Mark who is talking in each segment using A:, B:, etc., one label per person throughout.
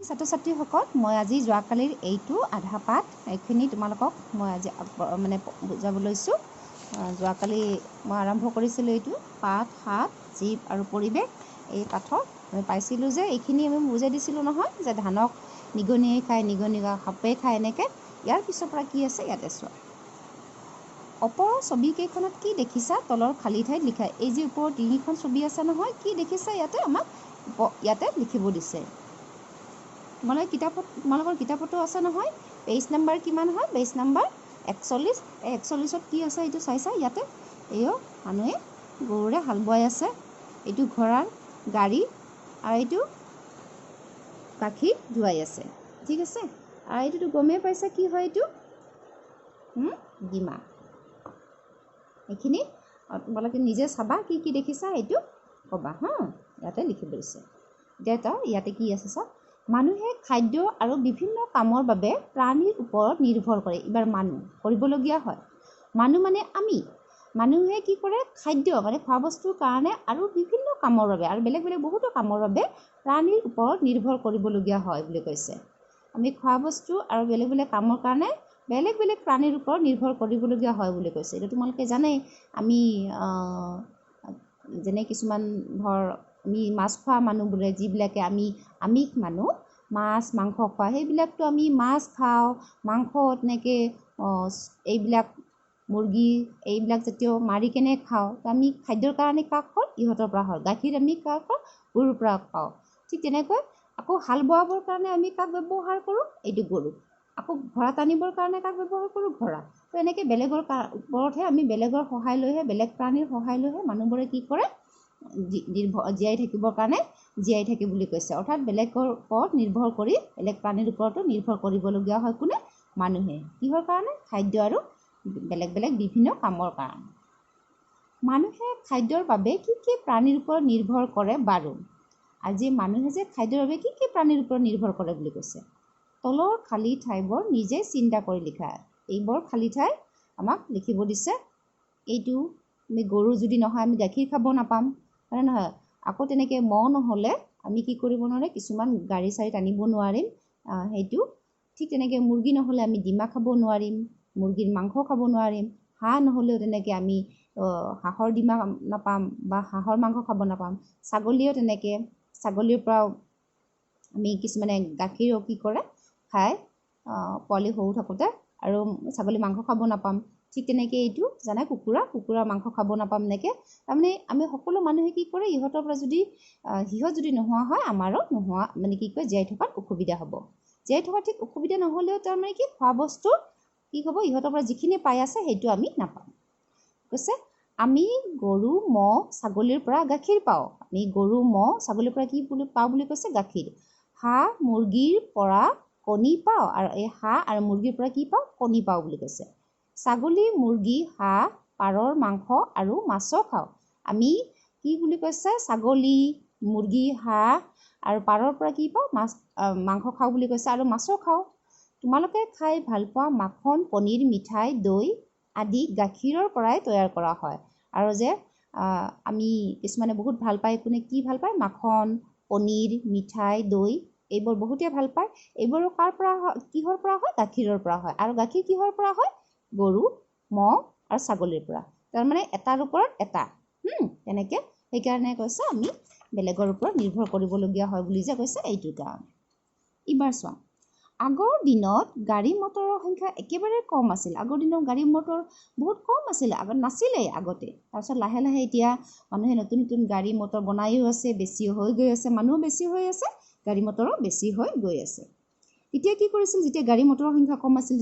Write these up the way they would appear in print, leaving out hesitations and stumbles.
A: ছাত্ৰ ছাত্ৰীসকল, মই আজি যোৱাকালিৰ এইটো আধা পাঠ এইখিনি তোমালোকক মই আজি মানে বুজাব লৈছোঁ। যোৱাকালি মই আৰম্ভ কৰিছিলোঁ এইটো পাঠ 7, জীৱ আৰু পৰিৱেশ। এই পাঠত আমি পাইছিলোঁ যে এইখিনি আমি বুজাই দিছিলোঁ নহয় যে ধানক নিগনিয়ে খায়, নিগনিক সাপে খায়, এনেকৈ। ইয়াৰ পিছৰ পৰা কি আছে ইয়াতে চোৱা। ওপৰৰ ছবিকেইখনত কি দেখিছা তলৰ খালী ঠাইত লিখা। এই যে ওপৰৰ তিনিখন ছবি আছে নহয়, কি দেখিছা ইয়াতে আমাক ইয়াতে লিখিব দিছে। তোমালোকে কিতাপত, তোমালোকৰ কিতাপতো আছে নহয়। পেজ নাম্বাৰ কিমান হয়? Page number 41। এই 41ত কি আছে এইটো চাইছা ইয়াতে। এইও মানুহে গৰুৰে হাল বোৱাই আছে, এইটো ঘোঁৰাৰ গাড়ী, আৰু এইটো গাখীৰ ধুৱাই আছে। ঠিক আছে। আৰু এইটোতো গমেই পাইছা কি হয় এইটো, ডিমা। এইখিনি তোমালোকে নিজে চাবা কি কি দেখিছা এইটো ক'বা হা, ইয়াতে লিখিব দিছে। এতিয়া ইয়াতে কি আছে চাওক। মানুহে খাদ্য আৰু বিভিন্ন কামৰ বাবে প্ৰাণীৰ ওপৰত নিৰ্ভৰ কৰে। এইবাৰ মানুহ কৰিবলগীয়া হয়। মানুহ মানে আমি, মানুহে কি কৰে খাদ্য মানে খোৱা বস্তুৰ কাৰণে আৰু বিভিন্ন কামৰ বাবে আৰু বেলেগ বেলেগ বহুতো কামৰ বাবে প্ৰাণীৰ ওপৰত নিৰ্ভৰ কৰিবলগীয়া হয় বুলি কৈছে। আমি খোৱা বস্তু আৰু বেলেগ বেলেগ কামৰ কাৰণে বেলেগ বেলেগ প্ৰাণীৰ ওপৰত নিৰ্ভৰ কৰিবলগীয়া হয় বুলি কৈছে। এইটো তোমালোকে জানেই। আমি যেনে কিছুমান ধৰ আমি মাছ খোৱা মানুহবোৰে, যিবিলাকে আমি আমিষ মানুহ, মাছ মাংস খোৱা, সেইবিলাকতো আমি মাছ খাওঁ, মাংস তেনেকৈ এইবিলাক মুৰ্গী এইবিলাক জাতীয় মাৰি কেনে খাওঁ। তো আমি খাদ্যৰ কাৰণে কাক খাওঁ? ইহঁতৰ পৰা হয়। গাখীৰ আমি কাক খাওঁ? গৰুৰ পৰা পাওঁ। ঠিক তেনেকৈ আকৌ হাল বোৱাবৰ কাৰণে আমি কাক ব্যৱহাৰ কৰোঁ? এইটো গৰু। আকৌ ঘোঁৰা টানিবৰ কাৰণে কাক ব্যৱহাৰ কৰোঁ? ঘোঁৰা। তো এনেকৈ বেলেগৰ ওপৰতহে আমি বেলেগৰ সহায় লৈহে, বেলেগ প্ৰাণীৰ সহায় লৈহে মানুহবোৰে কি কৰে জীয়াই থাকিবৰ কাৰণে জীয়াই থাকে বুলি কৈছে। অৰ্থাৎ বেলেগৰ ওপৰত নিৰ্ভৰ কৰি, বেলেগ প্ৰাণীৰ ওপৰতো নিৰ্ভৰ কৰিবলগীয়া হয় কোনে? মানুহে। কিহৰ কাৰণে? খাদ্য আৰু বেলেগ বেলেগ বিভিন্ন কামৰ কাৰণে। মানুহে খাদ্যৰ বাবে কি কি প্ৰাণীৰ ওপৰত নিৰ্ভৰ কৰে বাৰু? আজি মানুহে যে খাদ্যৰ বাবে কি কি প্ৰাণীৰ ওপৰত নিৰ্ভৰ কৰে বুলি কৈছে। তলৰ খালী ঠাইবোৰ নিজে চিন্তা কৰি লিখা। এইবোৰ খালী ঠাই আমাক লিখিব দিছে। এইটো আমি গৰু যদি নহয় আমি গাখীৰ খাব নাপাম, হয়নে নহয়? আকৌ তেনেকৈ ম'হ নহ'লে আমি কি কৰিব নোৱাৰিম? কিছুমান গাড়ী চাড়ী টানিব নোৱাৰিম, সেইটো। ঠিক তেনেকৈ মুৰ্গী নহ'লে আমি ডিমা খাব নোৱাৰিম, মুৰ্গীৰ মাংস খাব নোৱাৰিম। হাঁহ নহ'লেও তেনেকৈ আমি হাঁহৰ ডিমা নাপাম বা হাঁহৰ মাংস খাব নাপাম। ছাগলীও তেনেকৈ, ছাগলীৰ পৰাও আমি কিছুমানে গাখীৰো কি কৰে খায় পোৱালি সৰু থাকোঁতে, আৰু ছাগলী মাংস খাব নাপাম। ঠিক তেনেকৈ এইটো জানে কুকুৰা, কুকুৰাৰ মাংস খাব নাপাম। এনেকৈ তাৰমানে আমি সকলো মানুহে কি কৰে, ইহঁতৰ পৰা যদি সিহঁত যদি নোহোৱা হয় আমাৰো নোহোৱা মানে কি কয় জীয়াই থকাত অসুবিধা হ'ব। জীয়াই থকাত ঠিক অসুবিধা নহ'লেও তাৰমানে কি খোৱা বস্তু কি হ'ব, ইহঁতৰ পৰা যিখিনি পাই আছে সেইটো আমি নাপাম। কৈছে আমি গৰু ম'হ ছাগলীৰ পৰা গাখীৰ পাওঁ। আমি গৰু ম'হ ছাগলীৰ পৰা কি বুলি পাওঁ বুলি কৈছে? গাখীৰ। হাঁহ মুৰ্গীৰ পৰা কণী পাওঁ, আৰু এই হাঁহ আৰু মুৰ্গীৰ পৰা কি পাওঁ? কণী পাওঁ বুলি কৈছে। ছাগলী মুৰ্গী হাঁহ পাৰৰ মাংস আৰু মাছো খাওঁ। আমি কি বুলি কৈছে? ছাগলী মুৰ্গী হাঁহ আৰু পাৰৰ পৰা কি পাওঁ? মাছ মাংস খাওঁ বুলি কৈছে, আৰু মাছো খাওঁ। তোমালোকে খাই ভালপোৱা মাখন পনীৰ মিঠাই দৈ আদি গাখীৰৰ পৰাই তৈয়াৰ কৰা হয়। আৰু যে আমি কিছুমানে বহুত ভাল পায়, কোনে কি ভাল পায়? মাখন পনীৰ মিঠাই দৈ এইবোৰ বহুতে ভাল পায়। এইবোৰো কাৰ পৰা হয়? কিহৰ পৰা হয়? গাখীৰৰ পৰা হয়। আৰু গাখীৰ কিহৰ পৰা হয়? গৰু ম'হ আৰু ছাগলীৰ পৰা। তাৰমানে এটাৰ ওপৰত এটা, তেনেকৈ। সেইকাৰণে কৈছে আমি বেলেগৰ ওপৰত নিৰ্ভৰ কৰিবলগীয়া হয় বুলি যে কৈছে এইটোৰ কাৰণে। এইবাৰ চোৱা, আগৰ দিনত গাড়ী মটৰৰ সংখ্যা একেবাৰে কম আছিল। আগৰ দিনত গাড়ী মটৰ বহুত কম আছিলে, আগত নাছিলেই আগতে। তাৰপিছত লাহে লাহে এতিয়া মানুহে নতুন নতুন গাড়ী মটৰ বনায়ো আছে, বেছি হৈ গৈ আছে, মানুহো বেছি হৈ আছে, গাড়ী মটৰো বেছি হৈ গৈ আছে। তেতিয়া কি কৰিছিল? যেতিয়া গাড়ী মটৰৰ সংখ্যা কম আছিল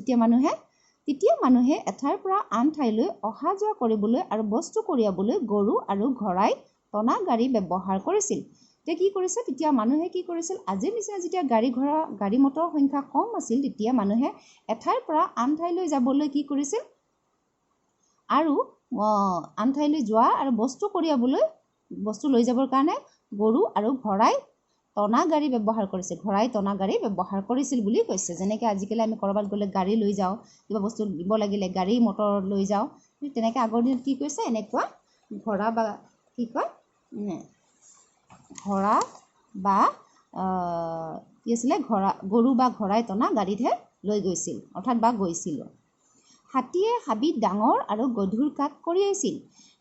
A: তেতিয়া মানুহে এঠাইৰ পৰা আন ঠাইলৈ অহা যোৱা কৰিবলৈ আৰু বস্তু কঢ়িয়াবলৈ গৰু আৰু ঘোঁৰাই টনা গাড়ী ব্যৱহাৰ কৰিছিল। এতিয়া কি কৰিছে? তেতিয়া মানুহে কি কৰিছিল? আজিৰ নিচিনা যেতিয়া গাড়ী ঘোঁৰা গাড়ী মটৰৰ সংখ্যা কম আছিল, তেতিয়া মানুহে এঠাইৰ পৰা আন ঠাইলৈ যাবলৈ কি কৰিছিল? আৰু আন ঠাইলৈ যোৱা আৰু বস্তু কঢ়িয়াবলৈ, বস্তু লৈ যাবৰ কাৰণে গৰু আৰু ঘোঁৰাই টনা গাড়ী ব্যৱহাৰ কৰিছিল। ঘোঁৰাই টনা গাড়ী ব্যৱহাৰ কৰিছিল বুলি কৈছে। যেনেকৈ আজিকালি আমি ক'ৰবাত গ'লে গাড়ী লৈ যাওঁ, কিবা বস্তু নিব লাগিলে গাড়ী মটৰ লৈ যাওঁ, তেনেকৈ আগৰ দিনত কি কৈছে? এনেকুৱা ঘোঁৰা বা কি কয় ঘোঁৰা বা কি আছিলে, ঘোঁৰা, গৰু বা ঘোঁৰাই টনা গাড়ীতহে লৈ গৈছিল, অৰ্থাৎ বা গৈছিলোঁ। হাতীয়ে হাবিত ডাঙৰ আৰু গধুৰ কাঠ কঢ়িয়াইছিল।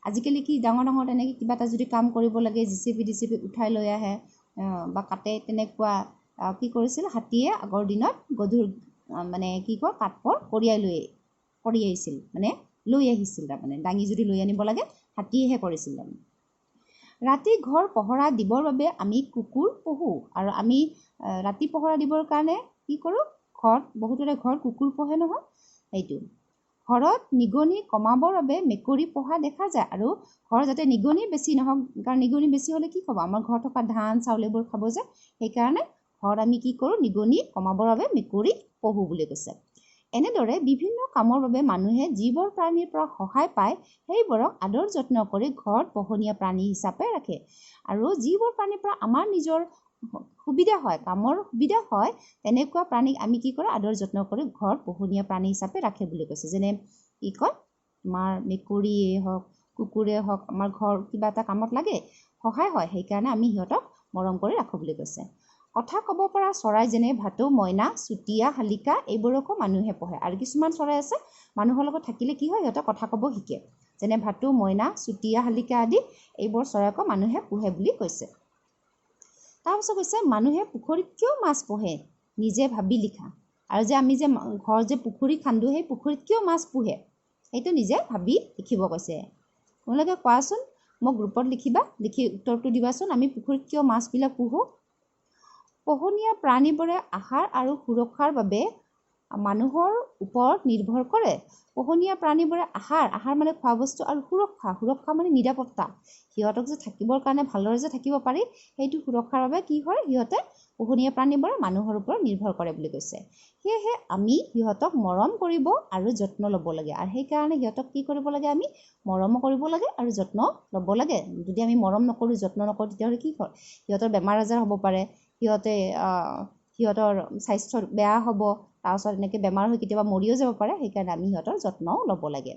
A: আজিকালি কি ডাঙৰ ডাঙৰ তেনেকৈ কিবা এটা যদি কাম কৰিব লাগে, জিচিপি টিচিপি উঠাই লৈ আহে বা কাটে, তেনেকুৱা কি কৰিছিল হাতীয়ে আগৰ দিনত গধুৰ মানে কি কয় কাঠবোৰ কঢ়িয়াই লৈ কঢ়িয়াইছিল, মানে লৈ আহিছিল। তাৰমানে দাঙি যদি লৈ আনিব লাগে, হাতীয়েহে কৰিছিল তাৰমানে। ৰাতি ঘৰ পহৰা দিবৰ বাবে আমি কুকুৰ পোহোঁ। আৰু আমি ৰাতি পহৰা দিবৰ কাৰণে কি কৰোঁ? ঘৰত বহুতৰে ঘৰত কুকুৰ পোহে নহয়, সেইটো। ঘৰত নিগনি কমাবৰ বাবে মেকুৰী পোহা দেখা যায়। আৰু ঘৰত যাতে নিগনি বেছি নহওক, কাৰণ নিগনি বেছি হ'লে কি খাব? আমাৰ ঘৰত থকা ধান চাউল এইবোৰ খাব যে, সেইকাৰণে ঘৰত আমি কি কৰোঁ? নিগনি কমাবৰ বাবে মেকুৰী পোহোঁ বুলি কৈছে। এনেদৰে বিভিন্ন কামৰ বাবে মানুহে যিবোৰ প্ৰাণীৰ পৰা সহায় পায়, সেইবোৰক আদৰ যত্ন কৰি ঘৰত পোহনীয়া প্ৰাণী হিচাপে ৰাখে। আৰু যিবোৰ প্ৰাণীৰ পৰা আমাৰ নিজৰ সুবিধা হয়, কামৰ সুবিধা হয়, তেনেকুৱা প্ৰাণীক আমি কি কৰোঁ? আদৰ যত্ন কৰি ঘৰত পোহনীয়া প্ৰাণী হিচাপে ৰাখে বুলি কৈছে। যেনে কি কয়, আমাৰ মেকুৰীয়ে হওক, কুকুৰে হওক, আমাৰ ঘৰ কিবা এটা কামত লাগে, সহায় হয়, সেইকাৰণে আমি সিহঁতক মৰম কৰি ৰাখোঁ বুলি কৈছে। কথা ক'ব পৰা চৰাই যেনে ভাটৌ, মইনা, চুতীয়া, শালিকা এইবোৰকো মানুহে পোহে। আৰু কিছুমান চৰাই আছে, মানুহৰ লগত থাকিলে কি হয়, সিহঁতে কথা ক'ব শিকে। যেনে ভাটৌ, মইনা, চুতীয়া, শালিকা আদি এইবোৰ চৰাইকো মানুহে পোহে বুলি কৈছে। তাৰপিছত কৈছে, মানুহে পুখুৰীত কিয় মাছ পোহে, নিজে ভাবি লিখা। আৰু যে আমি যে ঘৰ যে পুখুৰী খান্দো, সেই পুখুৰীত কিয় মাছ পোহে, সেইটো নিজে ভাবি লিখিব কৈছে। তোমালোকে কোৱাচোন, মোক গ্ৰুপত লিখিবা, লিখি উত্তৰটো দিবাচোন, আমি পুখুৰীত কিয় মাছবিলাক পোহোঁ। পোহনীয়া প্ৰাণীবোৰে আহাৰ আৰু সুৰক্ষাৰ বাবে মানুহৰ ওপৰত নিৰ্ভৰ কৰে। পোহনীয়া প্ৰাণীবোৰে আহাৰ, আহাৰ মানে খোৱা বস্তু, আৰু সুৰক্ষা, সুৰক্ষা মানে নিৰাপত্তা, সিহঁতক যে থাকিবৰ কাৰণে ভালদৰে যে থাকিব পাৰি, সেইটো সুৰক্ষাৰ বাবে কি হয়, সিহঁতে পোহনীয়া প্ৰাণীবোৰে মানুহৰ ওপৰত নিৰ্ভৰ কৰে বুলি কৈছে। সেয়েহে আমি সিহঁতক মৰম কৰিব আৰু যত্ন ল'ব লাগে। আৰু সেইকাৰণে সিহঁতক কি কৰিব লাগে? আমি মৰমো কৰিব লাগে আৰু যত্ন ল'ব লাগে। যদি আমি মৰম নকৰোঁ, যত্ন নকৰোঁ, তেতিয়াহ'লে কি হয়? সিহঁতৰ বেমাৰ আজাৰ হ'ব পাৰে, সিহঁতে সিহঁতৰ স্বাস্থ্য বেয়া হ'ব, তাৰপাছত এনেকৈ বেমাৰ হৈ কেতিয়াবা মৰিও যাব পাৰে। সেইকাৰণে আমি সিহঁতৰ যত্নও ল'ব লাগে।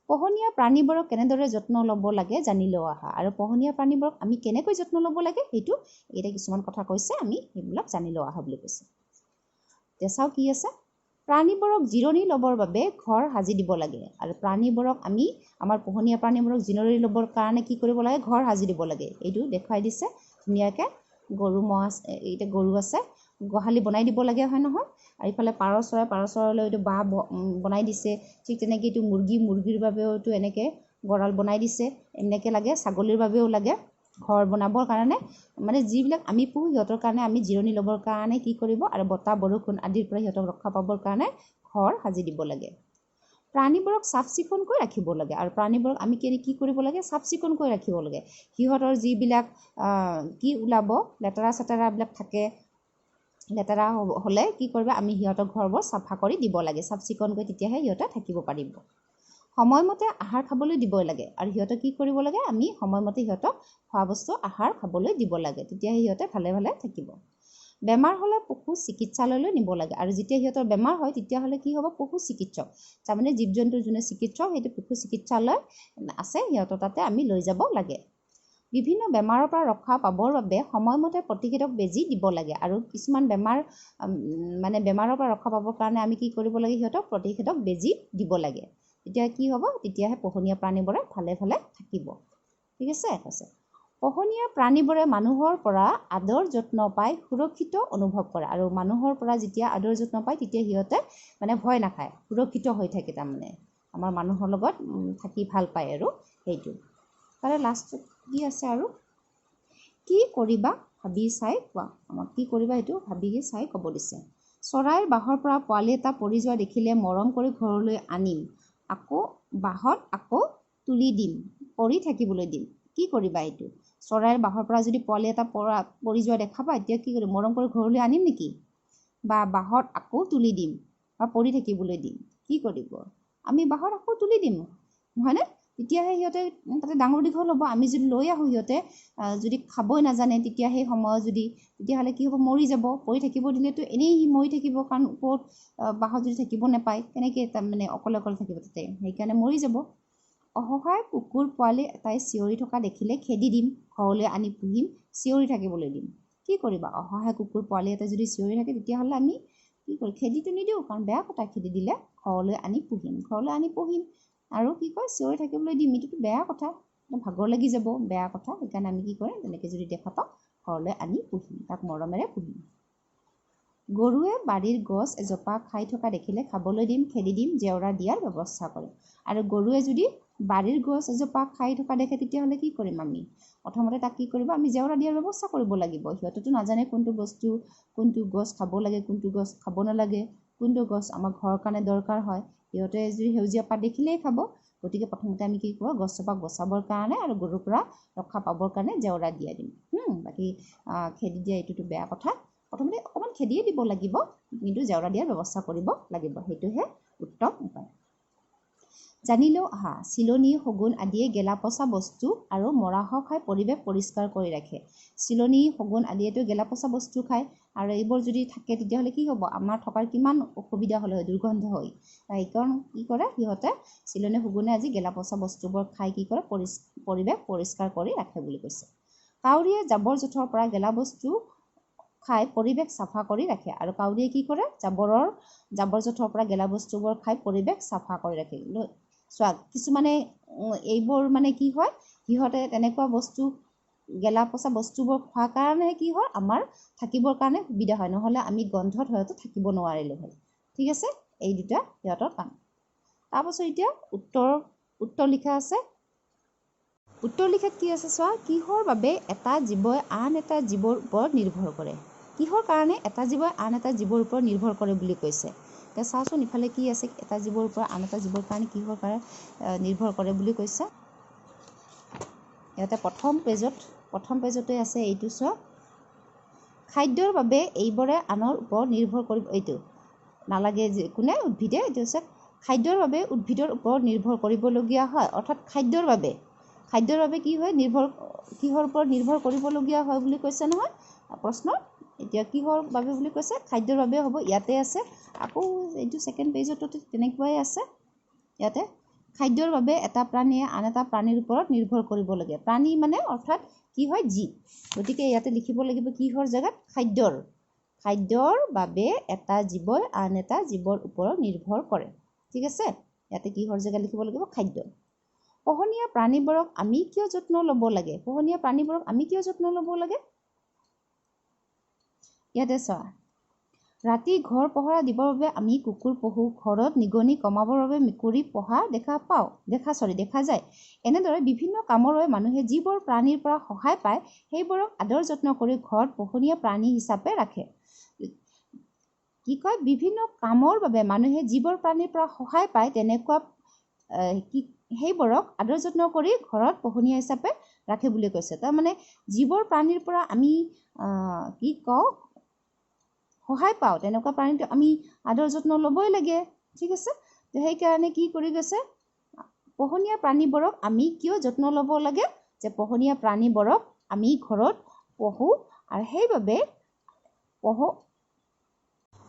A: পোহনীয়া প্ৰাণীবোৰক কেনেদৰে যত্ন ল'ব লাগে জানি লওঁ আহা। আৰু পোহনীয়া প্ৰাণীবোৰক আমি কেনেকৈ যত্ন ল'ব লাগে, সেইটো এতিয়া কিছুমান কথা কৈছে, আমি সেইবিলাক জানি লওঁ আহা বুলি কৈছে। এতিয়া চাওঁ কি আছে। প্ৰাণীবোৰক জিৰণি ল'বৰ বাবে ঘৰ সাজি দিব লাগে। আৰু প্ৰাণীবোৰক আমি আমাৰ পোহনীয়া প্ৰাণীবোৰক জিৰণি ল'বৰ কাৰণে কি কৰিব লাগে? ঘৰ সাজি দিব লাগে। এইটো দেখুৱাই দিছে ধুনীয়াকৈ। গৰু, ম'হ আছে, এতিয়া গৰু আছে, গোহালি বনাই দিব লাগে, হয় নহয়? আৰু ইফালে পাৰ চৰাই, পাৰ চৰাইলৈ এইটো বাহ বনাই দিছে। ঠিক তেনেকৈ এইটো মুৰ্গী, মুৰ্গীৰ বাবেও এইটো এনেকৈ গঁৰাল বনাই দিছে। এনেকৈ লাগে, ছাগলীৰ বাবেও লাগে ঘৰ বনাবৰ কাৰণে। মানে যিবিলাক আমি পুহোঁ, সিহঁতৰ কাৰণে আমি জিৰণি ল'বৰ কাৰণে কি কৰিব আৰু বতাহ বৰষুণ আদিৰ পৰা সিহঁতক ৰক্ষা পাবৰ কাৰণে ঘৰ সাজি দিব লাগে। প্ৰাণীবোৰক চাফ চিকুণকৈ ৰাখিব লাগে। আৰু প্ৰাণীবোৰক আমি কেনে কি কৰিব লাগে? চাফ চিকুণকৈ ৰাখিব লাগে। সিহঁতৰ যিবিলাক কি ওলাব, লেতেৰা চেতেৰাবিলাক থাকে, লেতেৰা হ'লে কি কৰিব? আমি সিহঁতৰ ঘৰবোৰ চাফা কৰি দিব লাগে চাফ চিকুণকৈ, তেতিয়াহে সিহঁতে থাকিব পাৰিব। সময়মতে আহাৰ খাবলৈ দিবই লাগে। আৰু সিহঁতক কি কৰিব লাগে? আমি সময়মতে সিহঁতক খোৱা বস্তু আহাৰ খাবলৈ দিব লাগে, তেতিয়াহে সিহঁতে ভালে ভালে থাকিব। বেমাৰ হ'লে পশু চিকিৎসালয়লৈ নিব লাগে। আৰু যেতিয়া সিহঁতৰ বেমাৰ হয়, তেতিয়াহ'লে কি হ'ব? পশু চিকিৎসক, তাৰমানে জীৱ জন্তুৰ যোনে চিকিৎসক, সেইটো পশু চিকিৎসালয় আছে, সিহঁতৰ তাতে আমি লৈ যাব লাগে। বিভিন্ন বেমাৰৰ পৰা ৰক্ষা পাবৰ বাবে সময়মতে প্ৰতিষেধক বেজী দিব লাগে। আৰু কিছুমান বেমাৰ, মানে বেমাৰৰ পৰা ৰক্ষা পাবৰ কাৰণে আমি কি কৰিব লাগে? সিহঁতক প্ৰতিষেধক বেজী দিব লাগে। তেতিয়া কি হ'ব? তেতিয়াহে পোহনীয়া প্ৰাণীবোৰে ভালে ভালে থাকিব। ঠিক আছে, কৈছে, পোহনীয়া প্ৰাণীবোৰে মানুহৰ পৰা আদৰ যত্ন পাই সুৰক্ষিত অনুভৱ কৰে। আৰু মানুহৰ পৰা যেতিয়া আদৰ যত্ন পায়, তেতিয়া সিহঁতে মানে ভয় নাখায়, সুৰক্ষিত হৈ থাকে। তাৰমানে আমাৰ মানুহৰ লগত থাকি ভাল পায়। আৰু সেইটো তাৰে লাষ্টত কি আছে? আৰু কি কৰিবা ভাবি চাই কোৱা। আমাক কি কৰিবা সেইটো ভাবি চাই ক'ব দিছে। চৰাইৰ বাঁহৰ পৰা পোৱালি এটা পৰি যোৱা দেখিলে মৰম কৰি ঘৰলৈ আনিম, আকৌ বাঁহত আকৌ তুলি দিম, পৰি থাকিবলৈ দিম। কি কৰিবা এইটো? চৰাইৰ বাঁহৰ পৰা যদি পোৱালি এটা পৰা পৰি যোৱা দেখা পায়, তেতিয়া কি কৰিম? মৰম কৰি ঘৰলৈ আনিম নেকি, বা বাঁহত আকৌ তুলি দিম, বা পৰি থাকিবলৈ দিম? কি কৰিব? আমি বাঁহত আকৌ তুলি দিম, নহয়নে? তেতিয়াহে সিহঁতে তাতে ডাঙৰ দীঘল হ'ব। আমি যদি লৈ আহোঁ, সিহঁতে যদি খাবই নাজানে, তেতিয়া সেই সময়ত যদি তেতিয়াহ'লে কি হ'ব? মৰি যাব। পৰি থাকিব দিলেতো এনেই সি মৰি থাকিব, কাৰণ ওপৰত বাঁহত যদি থাকিব নাপায়, কেনেকৈ তাৰমানে অকলে অকলে থাকিব তাতে, সেইকাৰণে মৰি যাব। অসহায় কুকুৰ পোৱালি এটাই চিঞৰি থকা দেখিলে খেদি দিম, ঘৰলৈ আনি পুহিম, চিঞৰি থাকিবলৈ দিম। কি কৰিবা? অসহায় কুকুৰ পোৱালি এটা যদি চিঞৰি থাকে তেতিয়াহ'লে আমি কি কৰিম? খেদিটো নিদিওঁ, কাৰণ বেয়া কথা খেদি দিলে। ঘৰলৈ আনি পুহিম, ঘৰলৈ আনি পুহিম আৰু কি কয় চিঞৰি থাকিবলৈ দিম, এইটোতো বেয়া কথা, ভাগৰ লাগি যাব, বেয়া কথা। সেইকাৰণে আমি কি কৰিম? তেনেকৈ যদি দেখা পাওঁ ঘৰলৈ আনি পুহিম, তাক মৰমেৰে পুহিম। গৰুৱে বাৰীৰ গছ এজোপা খাই থকা দেখিলে খাবলৈ দিম, খেদি দিম, জেওৰা দিয়াৰ ব্যৱস্থা কৰিম। আৰু গৰুৱে যদি বাৰীৰ গছ এজোপা খাই থকা দেখে তেতিয়াহ'লে কি কৰিম আমি? প্ৰথমতে তাক কি কৰিব? আমি জেওৰা দিয়াৰ ব্যৱস্থা কৰিব লাগিব। সিহঁতেতো নাজানে কোনটো বস্তু, কোনটো গছ খাব লাগে, কোনটো গছ খাব নালাগে, কোনটো গছ আমাৰ ঘৰৰ কাৰণে দৰকাৰ হয়। সিহঁতে যদি সেউজীয়া পাত দেখিলেই খাব। গতিকে প্ৰথমতে আমি কি কৰোঁ? গছজোপাক বচাবৰ কাৰণে আৰু গৰুৰ পৰা ৰক্ষা পাবৰ কাৰণে জেওৰা দিয়া দিম। বাকী খেদি দিয়া এইটোতো বেয়া কথা। প্ৰথমতে অকণমান খেদিয়ে দিব লাগিব, কিন্তু জেওৰা দিয়াৰ ব্যৱস্থা কৰিব লাগিব, সেইটোহে উত্তম উপায়। জানিলেও আহা, চিলনী, শগুন আদিয়ে গেলা পচা বস্তু আৰু মৰাশ খাই পৰিৱেশ পৰিষ্কাৰ কৰি ৰাখে। চিলনী, শগুন আদিয়েতো গেলা পচা বস্তু খায়, আৰু এইবোৰ যদি থাকে তেতিয়াহ'লে কি হ'ব? আমাৰ থকাৰ কিমান অসুবিধা হ'লে হয়, দুৰ্গন্ধ হয়। সেইকাৰণে কি কৰে সিহঁতে? চিলনী, শগুনে আজি গেলা পচা বস্তুবোৰ খাই কি কৰে? পৰিৱেশ পৰিষ্কাৰ কৰি ৰাখে বুলি কৈছে। কাউৰীয়ে জাবৰ জোঁথৰৰ পৰা গেলা বস্তু খাই পৰিৱেশ চাফা কৰি ৰাখে। আৰু কাউৰীয়ে কি কৰে? জাবৰ জোঁথৰৰ পৰা গেলা বস্তুবোৰ খাই পৰিৱেশ চাফা কৰি ৰাখে। কিন্তু চোৱা, কিছুমানে এইবোৰ মানে কি হয়, সিহঁতে তেনেকুৱা বস্তু গেলা পচা বস্তুবোৰ খোৱাৰ কাৰণেহে কি হয়, আমাৰ থাকিবৰ কাৰণে সুবিধা হয়, নহ'লে আমি গন্ধত হয়তো থাকিব নোৱাৰিলোঁ হয়। ঠিক আছে, এই দুটা সিহঁতৰ কাম। তাৰপাছত এতিয়া উত্তৰ লিখা আছে। উত্তৰ লিখাত কি আছে চোৱা, কিহৰ বাবে এটা জীৱই আন এটা জীৱৰ ওপৰত নিৰ্ভৰ কৰে? কিহৰ কাৰণে এটা জীৱই আন এটা জীৱৰ ওপৰত নিৰ্ভৰ কৰে বুলি কৈছে। এতিয়া চাওঁচোন ইফালে কি আছে, এটা জীৱৰ ওপৰত আন এটা জীৱৰ কাৰণে কিহৰ কাৰণে নিৰ্ভৰ কৰে বুলি কৈছে। ইয়াতে প্ৰথম পেজতে আছে এইটো চোৱা, খাদ্যৰ বাবে এইবোৰে আনৰ ওপৰত নিৰ্ভৰ কৰিব, এইটো নালাগে যে কোনে উদ্ভিদে, এইটো হৈছে খাদ্যৰ বাবে উদ্ভিদৰ ওপৰত নিৰ্ভৰ কৰিবলগীয়া হয়। অৰ্থাৎ খাদ্যৰ বাবে কি হয়, নিৰ্ভৰ, কিহৰ ওপৰত নিৰ্ভৰ কৰিবলগীয়া হয় বুলি কৈছে নহয় প্ৰশ্ন। এতিয়া কিহৰ বাবে বুলি কৈছে? খাদ্যৰ বাবে হ'ব, ইয়াতে আছে। আকৌ এইটো ছেকেণ্ড পেজতো তেনেকুৱাই আছে। ইয়াতে খাদ্যৰ বাবে এটা প্ৰাণীয়ে আন এটা প্ৰাণীৰ ওপৰত নিৰ্ভৰ কৰিব লাগে। প্ৰাণী মানে অৰ্থাৎ কি হয়? জীৱ। গতিকে ইয়াতে লিখিব লাগিব কিহৰ জেগাত? খাদ্যৰ বাবে এটা জীৱই আন এটা জীৱৰ ওপৰত নিৰ্ভৰ কৰে। ঠিক আছে, ইয়াতে কিহৰ জেগাত লিখিব লাগিব? খাদ্য। পোহনীয়া প্ৰাণীবোৰক আমি কিয় যত্ন ল'ব লাগে? পোহনীয়া প্ৰাণীবোৰক আমি কিয় যত্ন ল'ব লাগে? ইয়াতে চোৱা, ৰাতি ঘৰ পহৰা দিবৰ বাবে আমি কুকুৰ পহো, ঘৰত নিগনি কমাবৰ বাবে মেকুৰী পোহা দেখা পাওঁ, দেখা যায়। এনেদৰে বিভিন্ন কামৰ বাবে মানুহে যিবোৰ প্ৰাণীৰ পৰা সহায় পায় সেইবোৰক আদৰ যত্ন কৰি ঘৰত পোহনীয়া প্ৰাণী হিচাপে ৰাখে। কি কয়? বিভিন্ন কামৰ বাবে মানুহে যিবোৰ প্ৰাণীৰ পৰা সহায় পায় তেনেকুৱা কি সেইবোৰক আদৰ যত্ন কৰি ঘৰত পোহনীয়া হিচাপে ৰাখে বুলি কৈছে। তাৰমানে যিবোৰ প্ৰাণীৰ পৰা আমি কি কওঁ সহায় পাওঁ তেনেকুৱা প্ৰাণীটো আমি আদৰ যত্ন ল'বই লাগে। ঠিক আছে, তো সেইকাৰণে কি কৰি গৈছে, পোহনীয়া প্ৰাণীবোৰক আমি কিয় যত্ন ল'ব লাগে? যে পোহনীয়া প্ৰাণীবোৰক আমি ঘৰত পোহোঁ আৰু সেইবাবে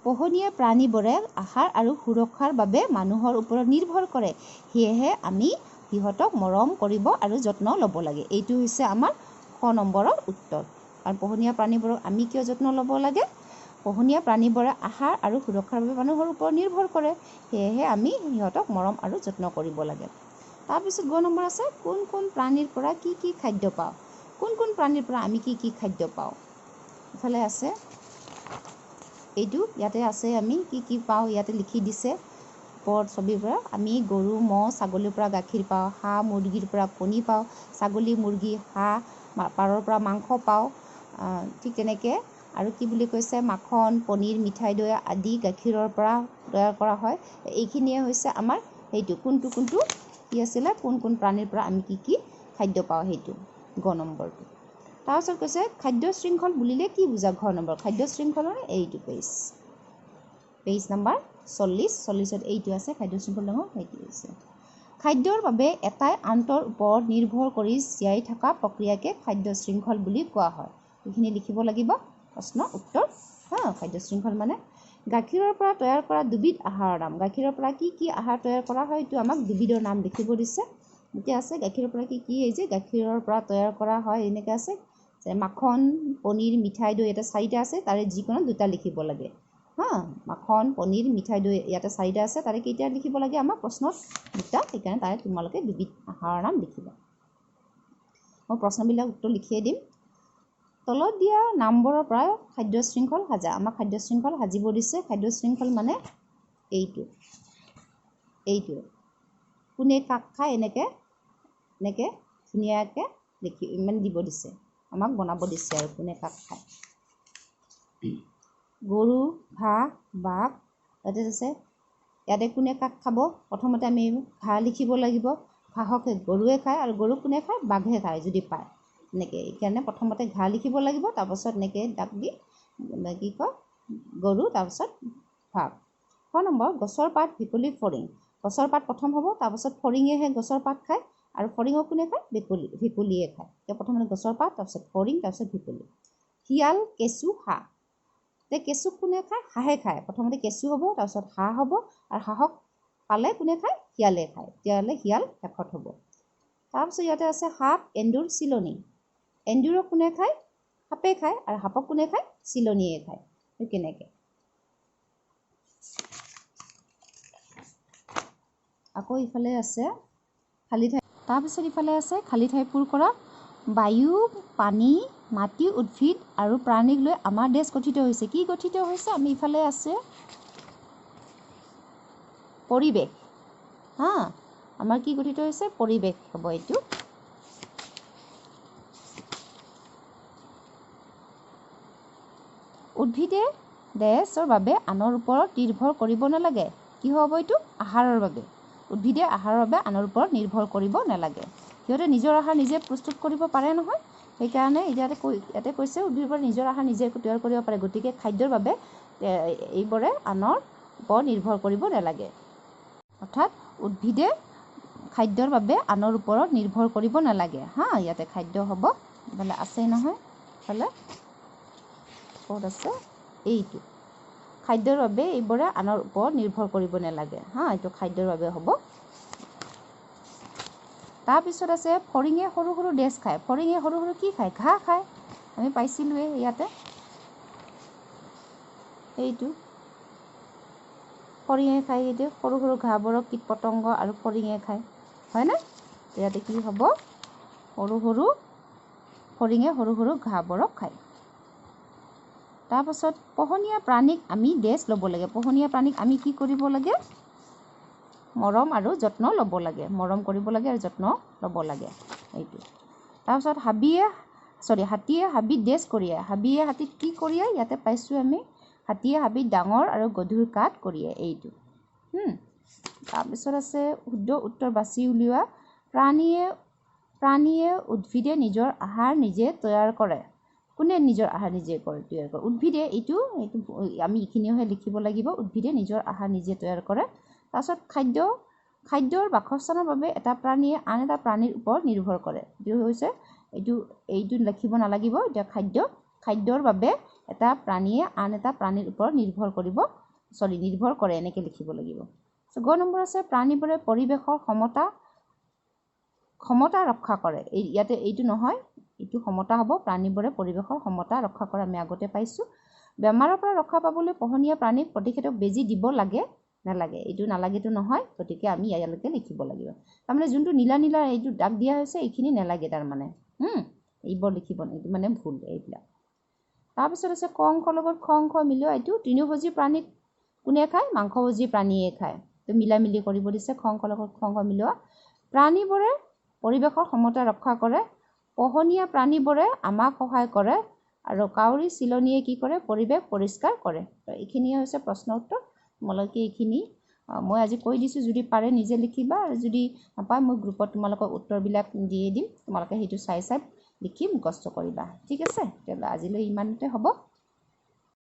A: পোহনীয়া প্ৰাণীবোৰে আহাৰ আৰু সুৰক্ষাৰ বাবে মানুহৰ ওপৰত নিৰ্ভৰ কৰে, সেয়েহে আমি সিহঁতক মৰম কৰিব আৰু যত্ন ল'ব লাগে। এইটো হৈছে আমাৰ খ নম্বৰৰ উত্তৰ। কাৰণ পোহনীয়া প্ৰাণীবোৰক আমি কিয় যত্ন ল'ব লাগে? পোহনীয়া প্ৰাণীবোৰে আহাৰ আৰু সুৰক্ষাৰ বাবে মানুহৰ ওপৰত নিৰ্ভৰ কৰে, সেয়েহে আমি সিহঁতক মৰম আৰু যত্ন কৰিব লাগে। তাৰপিছত গ নম্বৰ আছে, কোন কোন প্ৰাণীৰ পৰা কি কি খাদ্য পাওঁ? কোন কোন প্ৰাণীৰ পৰা আমি কি কি খাদ্য পাওঁ? ইফালে আছে এইটো, ইয়াতে আছে আমি কি কি পাওঁ, ইয়াতে লিখি দিছে ওপৰত ছবিৰ পৰা। আমি গৰু, ম'হ, ছাগলীৰ পৰা গাখীৰ পাওঁ, হাঁহ, মুৰ্গীৰ পৰা কণী পাওঁ, ছাগলী, মুৰ্গী, হাঁহ, পাৰৰ পৰা মাংস পাওঁ। ঠিক তেনেকৈ আৰু কি বুলি কৈছে, মাখন, পনীৰ, মিঠাই দৈ আদি গাখীৰৰ পৰা তৈয়াৰ কৰা হয়। এইখিনিয়ে হৈছে আমাৰ সেইটো কোনটো কোনটো কি আছিলে, কোন কোন প্ৰাণীৰ পৰা আমি কি কি খাদ্য পাওঁ, সেইটো গ নম্বৰটো। তাৰপাছত কৈছে খাদ্য শৃংখল বুলিলে কি বুজা? ঘ নম্বৰ খাদ্য শৃংখলৰ এইটো পেজ নাম্বাৰ 40, 40ত এইটো আছে খাদ্য শৃংখল ডাঙৰ, সেইটো হৈছে খাদ্যৰ বাবে এটাই আনটোৰ ওপৰত নিৰ্ভৰ কৰি জীয়াই থকা প্ৰক্ৰিয়াকে খাদ্য শৃংখল বুলি কোৱা হয়। এইখিনি লিখিব লাগিব প্ৰশ্ন উত্তৰ। হা, খাদ্য শৃংখল মানে গাখীৰৰ পৰা তৈয়াৰ কৰা দুবিধ আহাৰৰ নাম। গাখীৰৰ পৰা কি কি আহাৰ তৈয়াৰ কৰা হয় এইটো আমাক দুবিধৰ নাম লিখিব দিছে। এতিয়া আছে গাখীৰৰ পৰা কি কি, এই যে গাখীৰৰ পৰা তৈয়াৰ কৰা হয় এনেকৈ আছে মাখন, পনীৰ, মিঠাই, দৈ ইয়াতে চাৰিটা আছে, তাৰে যিকোনো দুটা লিখিব লাগে। হা, মাখন, পনীৰ, মিঠাই, দৈ ইয়াতে চাৰিটা আছে, তাৰে কেইটা লিখিব লাগে আমাক প্ৰশ্নত? দুটা। সেইকাৰণে তাৰে তোমালোকে দুবিধ আহাৰৰ নাম লিখিবা। মই প্ৰশ্নবিলাক উত্তৰ লিখিয়ে দিম। তলত দিয়া নামবোৰৰ পৰা খাদ্য শৃংখল সাজা। আমাক খাদ্য শৃংখল সাজিব দিছে। খাদ্য শৃংখল মানে এইটো, এইটোৱে কোনে কাক খায় এনেকৈ এনেকৈ ধুনীয়াকৈ লিখি মানে দিব দিছে, আমাক বনাব দিছে আৰু কোনে কাক খায়। গৰু, ঘাঁহ, বাঘ ইয়াতে আছে। ইয়াতে কোনে কাক খাব? প্ৰথমতে আমি ঘাঁহ লিখিব লাগিব। ঘাঁহক গৰুৱে খায় আৰু গৰুক কোনে খায়? বাঘে খায় যদি পায়। এনেকৈ সেইকাৰণে প্ৰথমতে ঘাঁহ লিখিব লাগিব, তাৰপাছত এনেকৈ দাগ দি কি কয় গৰু, তাৰপাছত বাঘ। খ নম্বৰ, গছৰ পাত, ভেকুলী, ফৰিং। গছৰ পাত প্ৰথম হ'ব, তাৰপাছত ফৰিঙেহে গছৰ পাত খায় আৰু ফৰিঙক কোনে খায়? ভেকুলী, ভেকুলীয়ে খায়। এতিয়া প্ৰথমতে গছৰ পাত, তাৰপিছত ফৰিং, তাৰপিছত ভেকুলী। শিয়াল, কেঁচু, হাঁহ। এতিয়া কেঁচুক কোনে খায়? হাঁহে খায়। প্ৰথমতে কেঁচু হ'ব, তাৰপিছত হাঁহ হ'ব আৰু হাঁহক পালে কোনে খায়? শিয়ালে খায়। তেতিয়াহ'লে শিয়াল শেষত হ'ব। তাৰপিছত ইয়াতে আছে সাপ, এন্দুৰ, চিলনী। এন্দুৰক কোনে খায়? সাপে খায় আৰু সাপক কোনে খায়? চিলনীয়ে খায়। কেনেকৈ? আকৌ ইফালে আছে খালী ঠাই। তাৰপিছত ইফালে আছে খালী ঠাই পূৰ কৰা। বায়ু, পানী, মাটি, উদ্ভিদ আৰু প্ৰাণীক লৈ আমাৰ দেশ গঠিত হৈছে। কি গঠিত হৈছে? আমি ইফালে আছে পৰিৱেশ। হা, আমাৰ কি গঠিত হৈছে? পৰিৱেশ হ'ব এইটো। উদ্ভিদে দেশৰ বাবে আনৰ ওপৰত নিৰ্ভৰ কৰিব নালাগে। কি হ'ব এইটো? আহাৰৰ বাবে। উদ্ভিদে আহাৰৰ বাবে আনৰ ওপৰত নিৰ্ভৰ কৰিব নালাগে। সিহঁতে নিজৰ আহাৰ নিজে প্ৰস্তুত কৰিব পাৰে নহয়, সেইকাৰণে ইয়াতে কৈছে উদ্ভিদবোৰে নিজৰ আহাৰ নিজে তৈয়াৰ কৰিব পাৰে, গতিকে খাদ্যৰ বাবে এইবোৰে আনৰ ওপৰত নিৰ্ভৰ কৰিব নালাগে। অৰ্থাৎ উদ্ভিদে খাদ্যৰ বাবে আনৰ ওপৰত নিৰ্ভৰ কৰিব নালাগে। হা, ইয়াতে খাদ্য হ'ব, ইফালে আছেই নহয়, ইফালে ক'ত আছে? এইটো খাদ্যৰ বাবে এইবোৰে আনৰ ওপৰত নিৰ্ভৰ কৰিব নালাগে। হা, এইটো খাদ্যৰ বাবে হ'ব। তাৰপিছত আছে ফৰিঙে সৰু সৰু ডেছ খায়। ফৰিঙে সৰু সৰু কি খায়? ঘাঁহ খায়। আমি পাইছিলোঁৱে ইয়াতে এইটো ফৰিঙে খায়। এইটো সৰু সৰু ঘাঁহবোৰক কীট পতংগ আৰু ফৰিঙে খায়, হয়নে? ইয়াতে কি হ'ব? সৰু সৰু ফৰিঙে সৰু সৰু ঘাঁহবোৰক খায়। তাৰপাছত পোহনীয়া প্ৰাণীক আমি ডেছ ল'ব লাগে। পোহনীয়া প্ৰাণীক আমি কি কৰিব লাগে? মৰম আৰু যত্ন ল'ব লাগে। মৰম কৰিব লাগে আৰু যত্ন ল'ব লাগে, এইটো। তাৰপিছত হাতীয়ে হাবিত ডেছ কঢ়িয়ায়। হাবিয়ে হাতীত কি কঢ়িয়ায়? ইয়াতে পাইছোঁ আমি হাতীয়ে হাবিত ডাঙৰ আৰু গধুৰ কাঠ কঢ়িয়ায়, এইটো। তাৰপিছত আছে শুদ্ধ উত্তৰ বাছি উলিওৱা। প্ৰাণীয়ে উদ্ভিদে নিজৰ আহাৰ নিজে তৈয়াৰ কৰে। কোনে নিজৰ আহাৰ নিজে তৈয়াৰ কৰে? উদ্ভিদে। এইটো আমি এইখিনিওহে লিখিব লাগিব। উদ্ভিদে নিজৰ আহাৰ নিজে তৈয়াৰ কৰে। তাৰপিছত খাদ্যৰ বাসস্থানৰ বাবে এটা প্ৰাণীয়ে আন এটা প্ৰাণীৰ ওপৰত নিৰ্ভৰ কৰে। এইটো হৈছে এইটো লিখিব নালাগিব। এতিয়া খাদ্যৰ বাবে এটা প্ৰাণীয়ে আন এটা প্ৰাণীৰ ওপৰত নিৰ্ভৰ কৰে, এনেকৈ লিখিব লাগিব। গ নম্বৰ আছে প্ৰাণীবোৰে পৰিৱেশৰ ক্ষমতা ৰক্ষা কৰে। ইয়াতে এইটো নহয়, এইটো সমতা হ'ব। প্ৰাণীবোৰে পৰিৱেশৰ সমতা ৰক্ষা কৰে, আমি আগতে পাইছোঁ। বেমাৰৰ পৰা ৰক্ষা পাবলৈ পোহনীয়া প্ৰাণীক প্ৰতিষেধক বেজী দিব লাগে নালাগে? এইটো নালাগেতো নহয়, গতিকে আমি ইয়ালৈকে লিখিব লাগিব। তাৰমানে যোনটো নীলা নীলা এইটো দাগ দিয়া হৈছে এইখিনি নালাগে, তাৰমানে এইবোৰ লিখিব, এইটো মানে ভুল এইবিলাক। তাৰপিছত আছে ক অংশৰ লগত খ অংশ মিলোৱা। এইটো তৃণভোজী প্ৰাণীক কোনে খায়? মাংসভোজী প্ৰাণীয়ে খায়। তো মিলা মিলি কৰিব দিছে, খ অংশৰ লগত খ অংশ মিলোৱা। প্ৰাণীবোৰে পৰিৱেশৰ সমতা ৰক্ষা কৰে। পোহনীয়া প্ৰাণীবোৰে আমাক সহায় কৰে আৰু কাউৰী চিলনীয়ে কি কৰে? পৰিৱেশ পৰিষ্কাৰ কৰে। তো এইখিনিয়ে হৈছে প্ৰশ্ন উত্তৰ। তোমালোকে এইখিনি মই আজি কৈ দিছোঁ, যদি পাৰে নিজে লিখিবা আৰু যদি নাপায় মই গ্ৰুপত তোমালোকক উত্তৰবিলাক দিয়ে দিম, তোমালোকে সেইটো চাই চাই লিখি মুখস্থ কৰিবা। ঠিক আছে, তেতিয়াহ'লে আজিলৈ ইমানতে হ'ব।